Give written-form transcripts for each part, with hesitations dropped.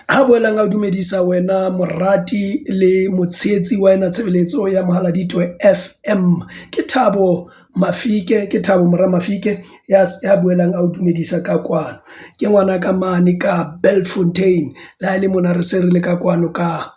Ha boelang a dumedisa wena morati le motshehetsi wa ena tshebeletso ya Mohaladitwe FM. Ke Thabo Mafike, ke Thabo mora Mafike ya ya boelang ao dumedisa ka kwano. Ke ngwana ka mane ka Bultfontein, le ha ele mona re se re le ka kwano ka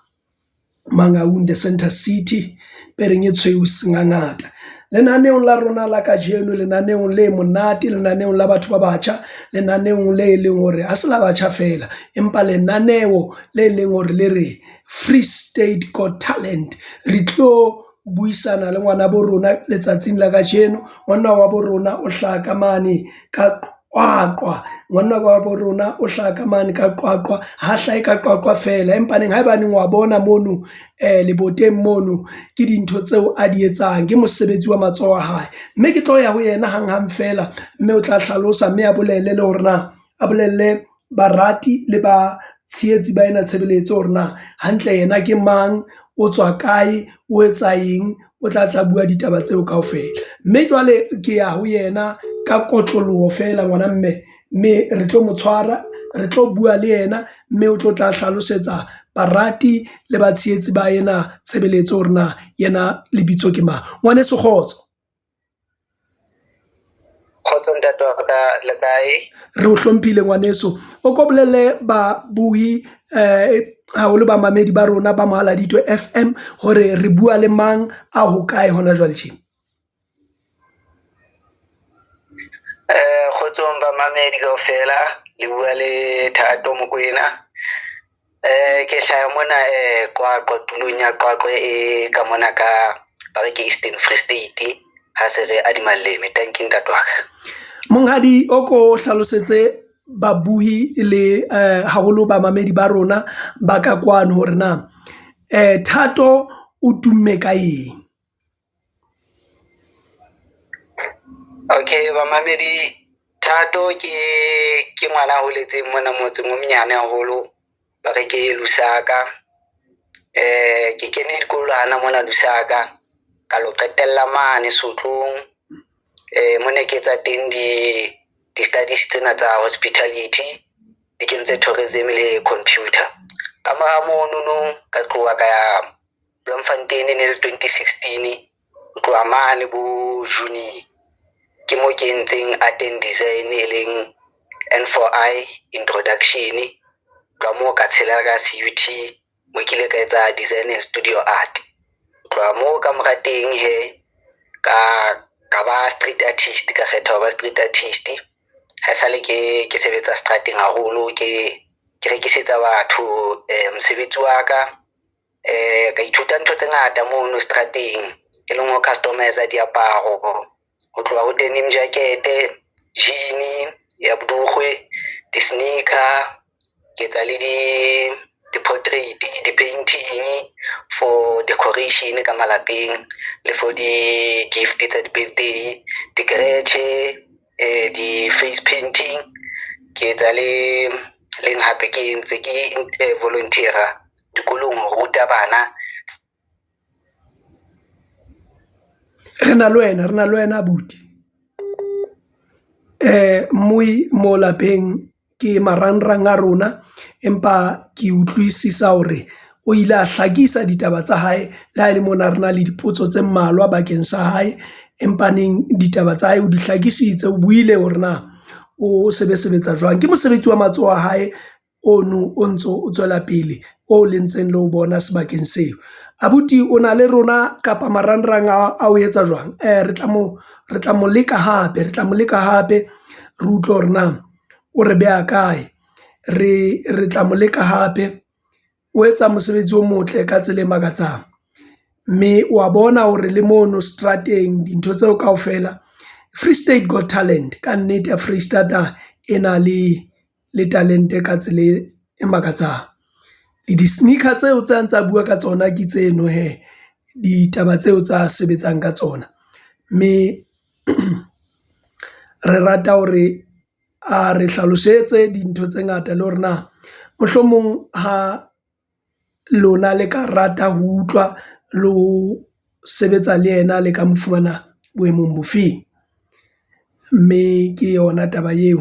Mangaung The Center City, pereng e tshweu sengangata. Lenaneong la rona la kajeno lenaneong le monate lenaneong la batho ba batjha, lenaneong le leng hore ha se la batjha fela, empa lenaneo le leng hore le re Free State Got Talent. Re tlo buisana le ngwana bo rona letsatsing la kajeno, ngwana wa bo rona o hlaha ka mane ka Qwaqwa. Ngwana wa bo rona o hlaha ka mane ka Qwaqwa, ha hlahe ka Qwaqwa feela, empa neng haebaneng wa bona mono leboteng mono, ke dintho tseo a di etsang, ke mosebetsi wa matsoho a hae. Mme ke tlo ya ho yena hanghang feela, mme o tla hlalosa mme a bolele le hore na a bolelle barati le ba tshehetsi ba ena tshebeletso hore na hantle yena ke mang, o tswa kae, o etsa eng, o tla tla bua ditaba tseo kaofela. Mme jwale ke ya ho yena ka kotloloho feela ngwana mme, mme re tlo mo tshwara, re tlo bua le yena, mme o tlo tla hlalosetsa barati le batshehetsi ba ena tshebeletso hore na yena lebitso ke mang. Ngwaneso kgotso. Kgotso ntate wa ka le kae? Re o hlomphile ngwaneso, o ko bolelle babohi haholo bamamedi ba rona ba Mohaladitwe FM hore re bua le mang a hokae hona jwale tje. Kgotsong bamamedi kaofela le bua le Thato Mokoena. Ke hlaha mona Qwaqwa tulong ya Qwaqwa e ka mona ka ba re ke Eastern Free State ha se re adima leleme. Tanki ntate wa ka. Monghadi o ko hlalosetse babuhi le haholo bamamedi ba rona ba ka kwano hore na Thato o tumme ka eng? Okay, bamamedi Thato ke ngwana a holetseng mona motseng o monyane haholo, ba re ke Lusaka. Ke kene dikolo hana mona Lusaka, ka lo qetella mane Sotlong mo ne ke etsa teng di-studies tsena tsa hospitality, di kentse tourism le computer. Ka mora monono ka tloha ka ya Bloemfontein e ne le 2016, ho tloha mane bo June ke mo ke entseng art and design e leng N4I introduction. Tloha moo ka tshela ka C_U_T mo ke ile ka etsa design and studio art. Tloha moo ka mora teng hee ka ba street artist, ka kgetha ho ba street artist. Haesale ke sebetsa seterateng haholo, ke rekisetsa batho mosebetsi wa ka. Ka ithuta ntho tse ngata mono seterateng, e leng ho customize diaparo ho tloha ho denim jacket, jean ya borukgwe, di-sneaker, ke etsa le di-portrait, di-painting for decoration ka malapeng le for di-gift tsa di-birthday, dikretjhe, di-face painting. Ke etsa le leng hape ke ntse ke volunteer-a dikolong ho ruta bana. Re na le wena, re na le wena abuti. Moi mo lapeng ke marangrang a rona, empa ke utlwisisa hore o ile a hlakisa ditaba tsa hae le ha ele mona re na le dipotso tse mmalwa bakeng sa hae. Empa neng ditaba tsa hae o di hlakisitse, o buile hore na o sebe sebetsa jwang. Ke mosebetsi wa matsoho a hae ono o ntso o tswela pele, o le ntseng le ho bona sebakeng seo. Abuti o na le rona kapa marangrang a o etsa jwang? Re tla mo re tla mo leka hape, re tla mo leka hape re utlwe hore na o re beha kae. Re tla mo leka hape o etsa mosebetsi o motle ka tsela e makatsang. Mme wa bona hore le mono seterateng dintho tseo kaofela Free State Got Talent kannete ya Foreisetata e na le talente ka tsela e makatsang. Le di-sneaker tseo tse a ntsa bua ka tsona ke tseno hee ditaba tseo tsa sebetsang ka tsona. Mme re rata hore a re hlalosetse dintho tse ngata le hore na mohlomong ha lona le ka rata ho utlwa le ho sebetsa le yena, le ka mo fumana boemong bo feng. Mme ke yona taba eo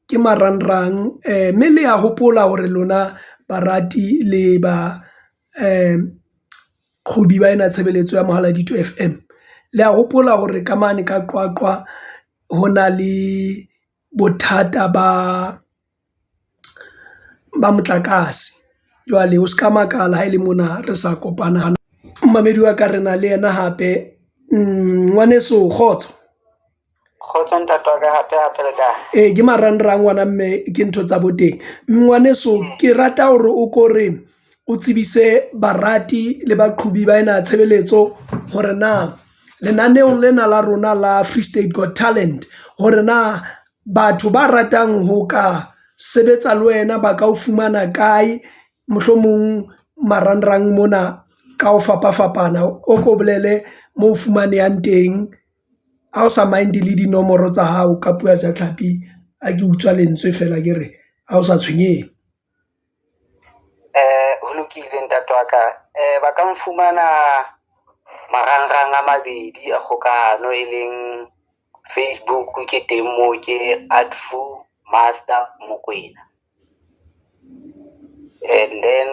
ke marangrang mme le ya hopola hore lona. barati le ba qhobi ba ena tshebeletso ya Mohaladitwe FM. Le a hopola hore ka mane ka Qwaqwa ho na le bothata ba motlakase. Jwale o ska makala ha ele mona re sa kopana. Momamedi wa ka re na le yena hape ngwaneso kgotso. Kgotso ntate wa ka hape hape le kae? Ee, ke marangrang ngwana mme ke ntho tsa bo teng. Ngwaneso ke rata hore o ko re o tsebise barati le baqhobi ba ena tshebeletso hore na lenaneong lena la rona la Free State Got Talent, hore na batho ba ratang ho ka sebetsa le wena ba ka o fumana kae, mohlomong marangrang mona ka ho fapafapana, o ko bolele mo fumanehang teng. Ha o sa mind le dinomoro tsa hao ka puo ya jatlhapi, ha ke utswa lentswe feela akere ha o sa tshwenyehe. Ho lokile ntate wa ka ba ka nfumana marangrang a mabedi a kgokahano, e leng Facebook ke teng moo ke Artful Master Mokoena. And then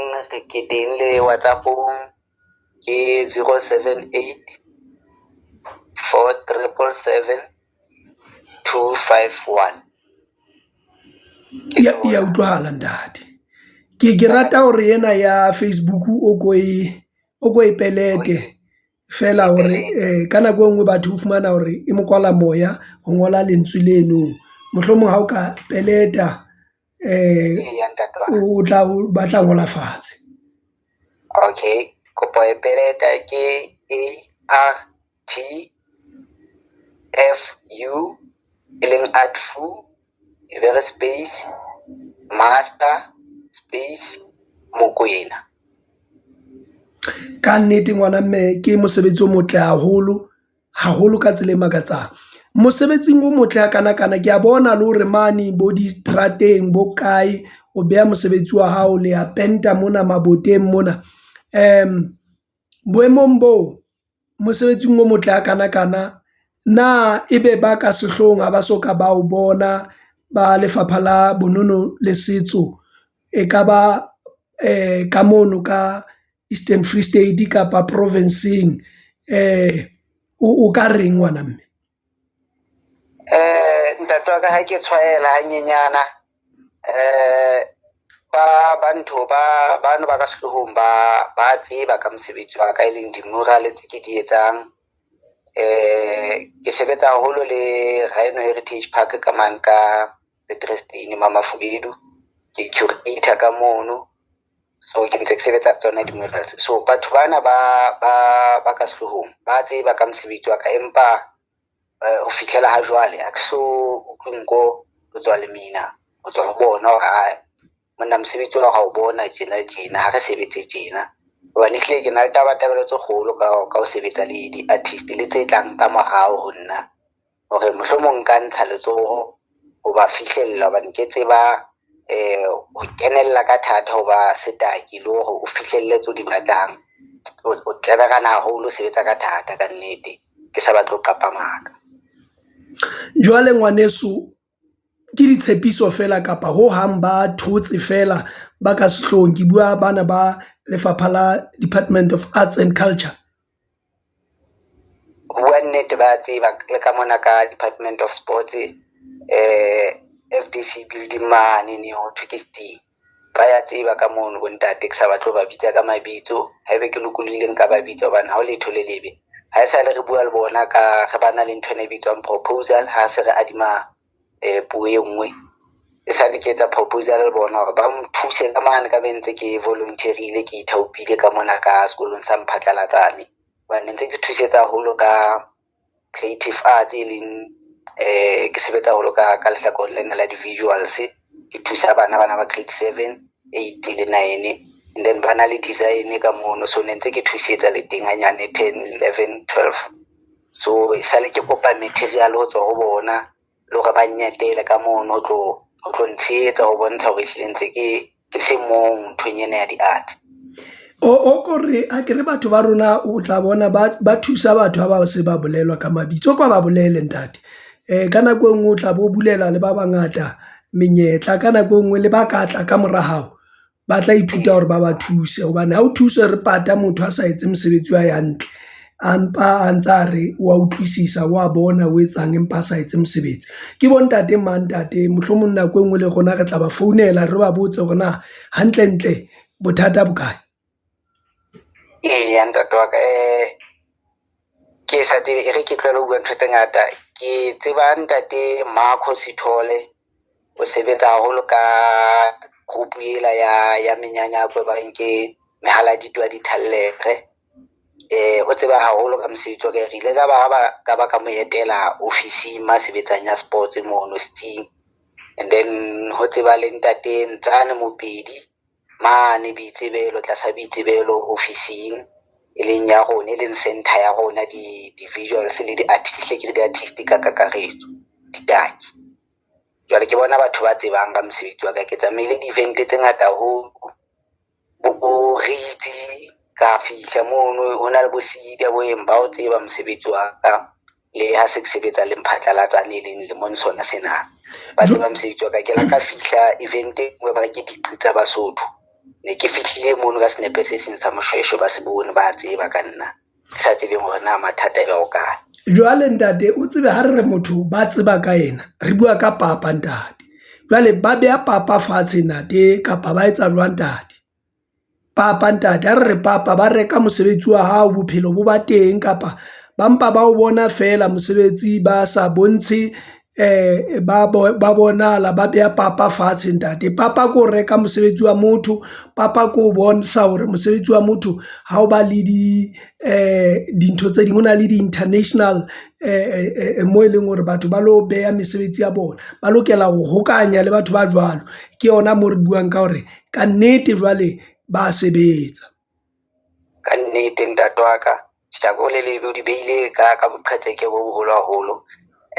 ke teng le WhatsApp-ong ke 078 4 777 251. Ya utlwahala ntate. Ke rata hore ena ya Facebook o ko e o ko e pelete feela hore ka nako e nngwe batho o fumana hore e mo kwala moya ho ngola lentswe leno. Mohlomong ha o ka peleta o tla ba tla ngola fatshe. Okay, kopa ho e peleta ke A R T F U e leng Artful, e be re space Master space Mokoena. Kannete ngwana mme ke mosebetsi o motle haholo haholo ka tsela e makatsang. Mosebetsing o motle hakanakana ke a bona le hore mane bo diterateng bo kae, o beha mosebetsi wa hao le ya penta mona maboteng mona. Boemong bo mosebetsing o motle hakanakana na ebe ba ka sehlohong ha ba soka ba o bona ba Lefapha la Bonono le Setso, e kaba ka mono ka Eastern Free State kapa province-eng o ka reng ngwana mme? Ntate wa ka ha ke tshwaela hanyenyana ba ntho ba bano ba ka sehlohong ba tseba ka mosebetsi wa ka, e leng di-mural tse ke di etsang. Ke sebetsa haholo le Rhino Heritage Park ka mane ka Mamafubedu ke curator ka mono. So ke ntse ke sebetsa tsona di-murals. So batho bana ba ka sehlohong ba tseba ka mosebetsi wa ka, empa ho fihlela ha jwale ha ke so utlwe nko ho tswa lemina ho tswa ho bona hore ae monna mosebetsi ona ra o bona tjena tjena, ha re sebetse tjena. Hobane ehlile ke na le tabatabelo tse kgolo ka ho sebetsa le di-artist le tse tlang ka morao ho nna hore mohlomong nka ntsha letsoho ho ba fihlella hobane ke tseba ho kenella ka thata ho ba setaki le hore o fihlelle tseo di batlang. O tleverana haholo, o sebetsa ka thata kannete. Ke sa batle ho qapa maka. Jwale ngwaneso ke ditshepiso feela kapa hohang ba thotse feela ba ka sehlohong, ke bua bana ba lefapha la Department of Arts and Culture. Ho bua nnete, ba tseba le ka mona ka Department of Sports FDC building mane ne ho thwe ke ba ya tseba ka mono bo ntate ke sa batle ho ba bitsa ka mabitso. Haebe ke lokolohile nka ba bitsa hobane ha ho letho le lebe. Ha esale re bua le bona ka re ba na le ntho ena e bitswang proposal ha se re adima puo e nngwe. E sale ke etsa proposal le bona hore ba nthuse ka mane ka be ntse ke volunteer-ile ke ithaopile ka mona ka sekolong sa Mphatlalatsane. Hobane ntse ke thusetsa haholo ka creative arts, e leng ke sebetsa haholo ka lehlakoreng lena la di-visuals. Ke thusa bana bana ba grade 7, 8 le 9 and then ba na le design ka mono. So ne ntse ke thusetsa le teng hanyane 10, 11, 12. So sale ke kopa material ho tswa ho bona le hore ba nyetele ka mono ho tlo ntshehetsa ho bontsha hore ehlile ntse ke se mong nthong ena ya di-arts. O ko re akere batho ba rona o tla bona ba thusa batho ha ba se ba bolelwa ka mabitso, o ko ba bolele ntate. Ka nako e nngwe o tla bo bulela le ba bangata menyetla ka nako e nngwe le ba ka tla ka mora hao. Ba tla ithuta hore ba ba thuse hobane ha o thuse re pata motho a sa etse mosebetsi wa hae hantle, a mpa a ntsa a re wa utlwisisa, wa bona o etsang empa a sa etse mosebetsi. Ke bo ntate mang ntate mohlomong nako e nngwe le rona re tla ba founela, re ba botse hore na hantlentle bothata bo kae. Eya ntate wa ka ke sa tsebe e re ke tlohele ho bua ntho tse ngata. Ke tseba ntate Marco Sithole o sebetsa haholo ka group ela ya menyanyako e ba reng ke mehaladitwe wa dithallere. O tseba haholo ka mosebetsi wa ka. Re ile ka ba ka ba ka mo etela ofising ma sebetsang ya sports mono setsing. And then ho tseba le ntate Ntsane Mopedi mane Boitsebelo tlasa Boitsebelo ofising e leng ya rona, e leng center ya rona di-visuals le di-artist hle ke re di-artist ka kakaretso, ditaki. Jwale ke bona batho ba tsebang ka mosebetsi wa ka. Ke tsamaile di-event tse ngata haholo bo Ritz ka fihla mono ho na le bo bo eng ba o tseba mosebetsi wa ka. Le ha se ke sebetsa le Mphatlalatsane e leng lemong sona sena. Ba tseba mosebetsi wa ka. Ke la ka fihla event e nngwe ba re ke diqi tsa Basotho. Ne ke fihlile mono ka senepe se seng sa Moshweshwe ba se bone, ba tseba ka nna. Ke sa tsebeng hore na mathata e ba hokae. Jwale ntate o tsebe ha re re motho ba tseba ka yena, re bua ka papa ntate. Jwale ba beha papa fatshe ntate kapa ba etsa jwang ntate? Papa ntate ha re re papa ba reka mosebetsi wa hao, bophelo bo ba teng kapa ba mpa ba o bona feela mosebetsi ba sa bontshe ba bonahala ba beha papa fatshe ntate. Papa ko reka mosebetsi wa motho, papa ko bontsha hore mosebetsi wa motho ha o ba le di dintho tse ding. Ho na le di-international mo e leng hore batho ba lo beha mesebetsi ya bona, ba lokela ho hokahanya le batho ba jwalo. Ke yona moo re buang ka hore kannete jwale ba sebetsa. Kannete ntate wa ka shako le lebe o di behile ka boqhetseke bo boholo haholo.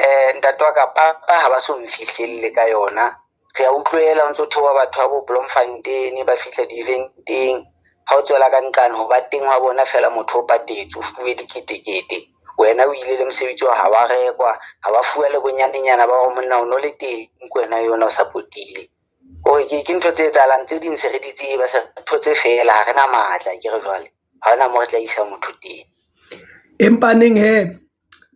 Ntate wa ka papa ha ba so nfihlelle ka yona. Re a utlwela ho ntso theoha batho ba bo Bloemfontein ba fihla di-event-eng. Ha o tswela ka nqane ho ba teng wa bona feela motho o patetse o fuwe diketekete. Wena o ile le mosebetsi wa ha wa rekwa, ha wa fuwa le bonyanenyana ba hore monna o no le teng ke wena yona o support-ile. Hore ke ntho tse etsahalang tse ding se re di tseba se re thotse feela ha re na matla akere jwale. Ha hona moo re tla isa motho teng. Empa neng hee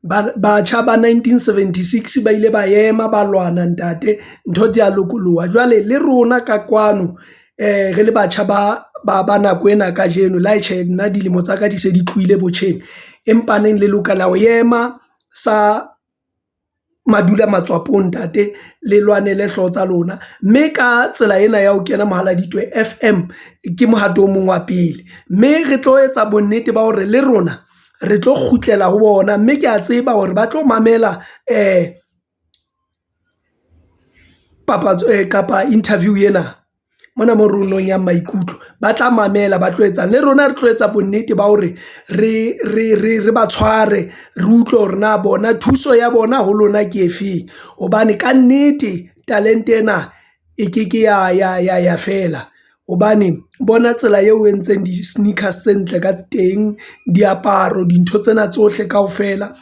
batjha ba 1976 ba ile ba ema ba lwana ntate ntho di a lokoloha. Jwale le rona ka kwano re le batjha ba nako ena kajeno le ha tjhe nna dilemo tsa ka di se di tlohile botjheng, empa neng le lokela ho ema sa madula matswapong ntate le lwanele hlooho tsa lona. Mme ka tsela ena ya ho kena Mohaladitwe FM ke mohato o mong wa pele, mme re tlo etsa bonnete ba hore le rona re tlo kgutlela ho bona, mme ke a tseba hore ba tlo mamela papatso kapa interview ena mona mo re nonyang maikutlo. Ba tla mamela, ba tlo etsang le rona re tlo etsa bonnete ba hore re ba tshware, re utlwe hore na bona thuso ya bona ho lona ke efeng. Hobane kannete talente ena e keke ya fela hobane bona tsela eo o entseng di-sneakers tse ntle ka teng, diaparo dintho tsena tsohle kaofela.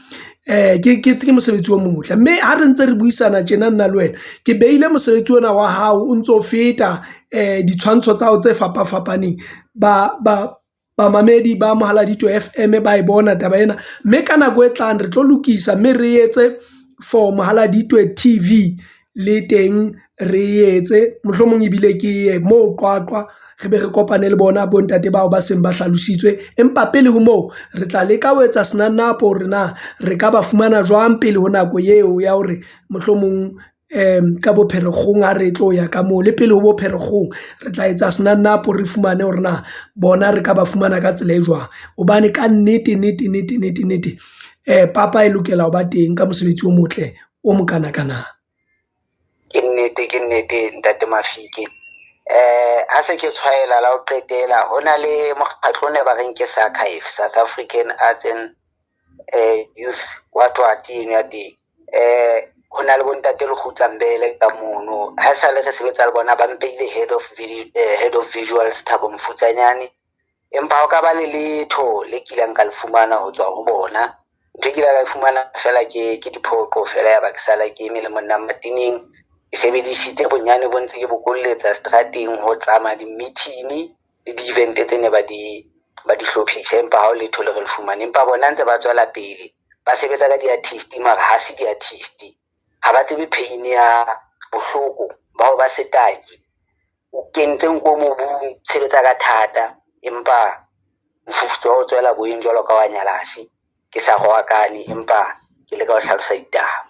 Ke mosebetsi o motle mme ha re ntse re buisana tjena nna le wena ke behile mosebetsi ona wa hao o ntso feta ditshwantsho tsa hao tse fapafapaneng. Ba bamamedi ba Mohaladitwe FM ba e bona taba ena, mme ka nako e tlang re tlo lokisa mme re etse for Mohaladitwe TV le teng re etse mohlomong ebile ke ye moo Qwaqwa. Re be re kopane le bona bo ntate bao ba seng ba hlalositswe. Empa pele ho moo re tla leka ho etsa senanapo hore na re ka ba fumana jwang pele ho nako eo ya hore mohlomong ka bo Pherekgong ha re tlo ya ka moo le pele ho bo Pherekgong. Re tla etsa senanapo re fumane hore na bona re ka ba fumana ka tsela e jwang. Hobane kannete nnete nnete nnete nnete papa e lokela ho ba teng ka mosebetsi o motle o mokanakana. Ke nnete, ke nnete ntate Mafike. Ha se ke tshwaela la ho qetela ho na le mokgatlo ona ba reng ke South African Arts and Youth what what eno ya teng. Ho na le bo ntate Lekgutla Mbele ka mono. Ha esale re sebetsa le bona ba mpeile head of visuals Thabo Mofutsanyane. Empa ha o ka ba le letho le kileng ka le fumana ho tswa ho bona. Ntho e kile ka e fumana feela ke diphoqo feela ya ba ke sala ke eme le monna mateneng. Ke sebedisitse bonyane bo ntse ke bokolletsa seterateng ho tsamaya di-meeting le di-event tse ne ba di ba di hlophisa, empa ha ho letho le re le fumane. Empa bona ntse ba tswela pele ba sebetsa ka di-artist mara ha se di-artist. Ha ba tsebe pain ya bohloko ba ho ba setaki, o kentse nko mobung, sebetsa ka thata, empa mofufutso wa ho tswela boyeng jwalo ka wa nyalasi. Ke sa rohakane, empa ke leka ho hlalosa ditaba.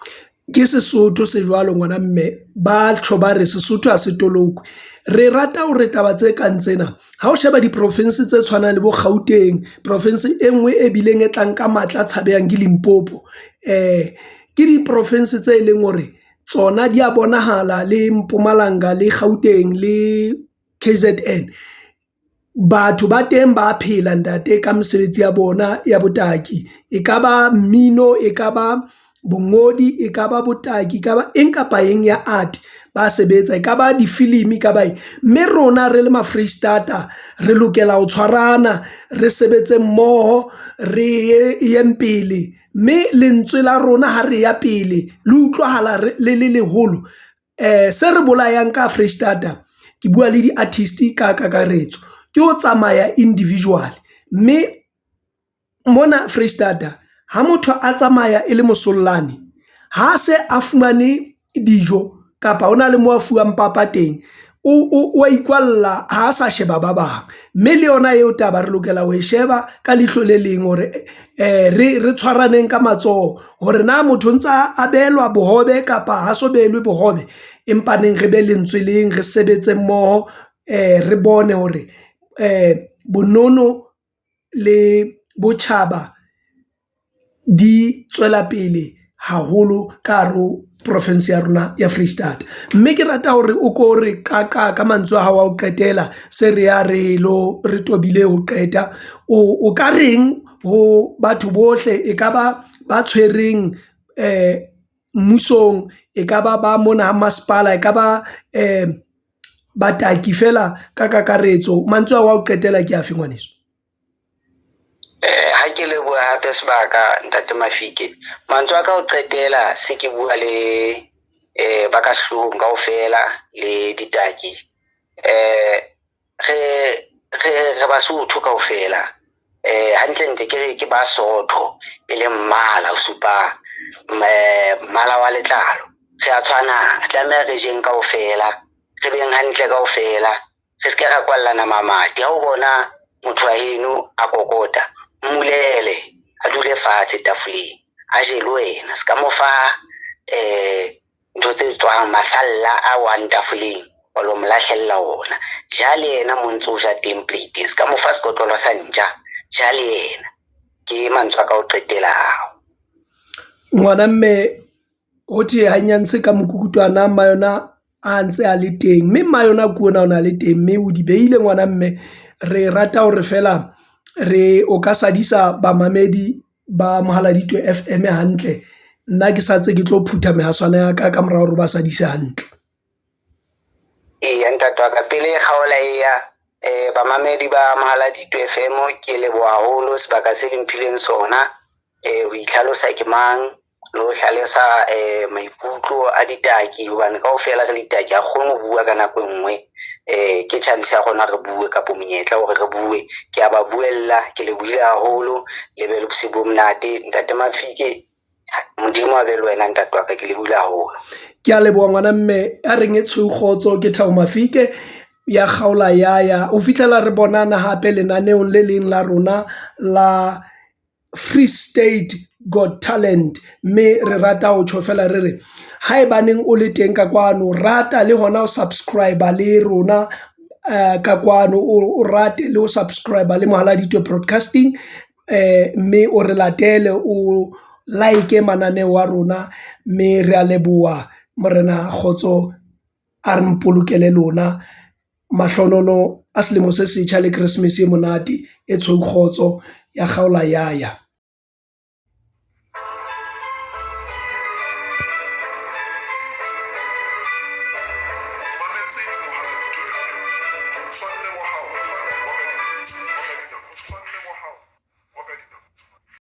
Ke Sesotho se jwalo ngwana mme ba tjho ba re Sesotho ha se tolokwe. Re rata hore taba tse kang tsena ha o sheba diprofinse tse tshwanang le bo Gauteng, profinse e nngwe e bileng e tlang ka matla a tshabehang ke Limpopo. Ke diprofinse tse leng hore tsona di a bonahala le Mpumalanga, le Gauteng le KZN. Batho ba teng ba phela ntate ka mesebetsi ya bona ya botaki, e ka ba mmino, e ka ba bongodi, e ka ba botaki, e ka ba eng kapa eng ya art, ba sebetsa. E ka ba difilimi, e ka ba eng. Mme rona re le Mafreistata re lokela ho tshwarana, re sebetse mmoho, re yeng pele. Mme lentswe la rona ha re ya pele le utlwahala le le leholo. Se re bolayang ka Foreisetata, ke bua le di-artist ka kakaretso, ke ho tsamaya individual-e mme mona Foreisetata ha motho a tsamaya e le mosollane, ha se a fumane dijo kapa hona le mo a fuwang papa teng, o wa ikwalla ha sa sheba ba bang. Mme le yona eo taba re lokela ho e sheba ka leihlo le leng hore re tshwaraneng ka matsoho hore na motho o ntsa abelwa bohobe kapa ha so behele bohobe. Empa neng re be lentswe leng, re sebetse mmoho, re bone hore bonono le botjhaba di tswela pele haholo ka hare ho profinse ya rona ya Foreisetata. Mme ke rata hore o ko re qaqa ka mantswe a hao a ho qetela se re ya re lo re tobile ho qeta. O ka reng ho batho bohle e ka ba ba tshwereng mmusong, e ka ba ba mona ha masepala, e ka ba bataki feela ka kakaretso. Mantswe ao a ho qetela ke afe ngwaneso? Ha ke leboha hape sebaka ntate Mafike. Mantswe a ka ho qetela se ke bua le ba ka sehlohong kaofela le ditaki. Re Basotho kaofela. Hantlentle ke re ke Basotho e leng mmala o supa mmala wa letlalo. Re a tshwana, re tlameha re jeng kaofela, re beng hantle kaofela, re se ke ra kwallana mamati. Ha o bona motho wa heno a kokota, mmulele a dule fatshe tafoleng, a je le wena. Se ka mo fa ntho tse tswang masalla a wang tafoleng wa lo mo lahlella ona. Ja le yena mo ntso ja teng plate-ing, se ka mo fa sekotlolo sa ntja, ja le yena. Ke mantswe a ka ho qetela ao. Ngwana mme ho thwe ha nyantshe ka mokukutwana mma yona a ntse a le teng, mme mma yona ke ona o na le teng, mme o di behile ngwana mme. Re rata hore feela re o ka sadisa bamamedi ba Mohaladitwe FM hantle. Nna ke sa ntse ke tlo phutha mehaswane ya ka ka mora hore ba sadise hantle. Eya ntate wa ka, pele e kgaola e ya bamamedi ba Mohaladitwe FM, ke leboha haholo sebaka se le mphileng sona ho itlhalosa ke mang le ho hlalosa maikutlo a ditaki, hobane kaofela re ditaki ha kgone ho bua ka nako e nngwe. Ke chance ya rona re bue kapa monyetla hore re bue. Ke a ba buella, ke lebohile haholo, le be le bosiu bo monate. Ntate Mafike, Modimo a be le wena ntate wa ka, ke lebohile haholo. Ke a leboha ngwana mme a reng e tshweu kgotso ke Thabo Mafike ya kgaola ya ya ho fihlela re bonana hape lenaneong le leng la rona la Free State Got Talent. Mme re rata ho tjho feela re re haebaneng o le teng ka kwano, rata le hona ho subscribe le rona ka kwano, o rate le ho subscribe le Mohaladitwe Broadcasting, mme o re latele o like mananeo a rona, mme re a leboha morena kgotso a re mpolokele lona. Mahlohonolo a selemo se setjha le Christmas e monate e tshweu kgotso ya kgaola ya ya.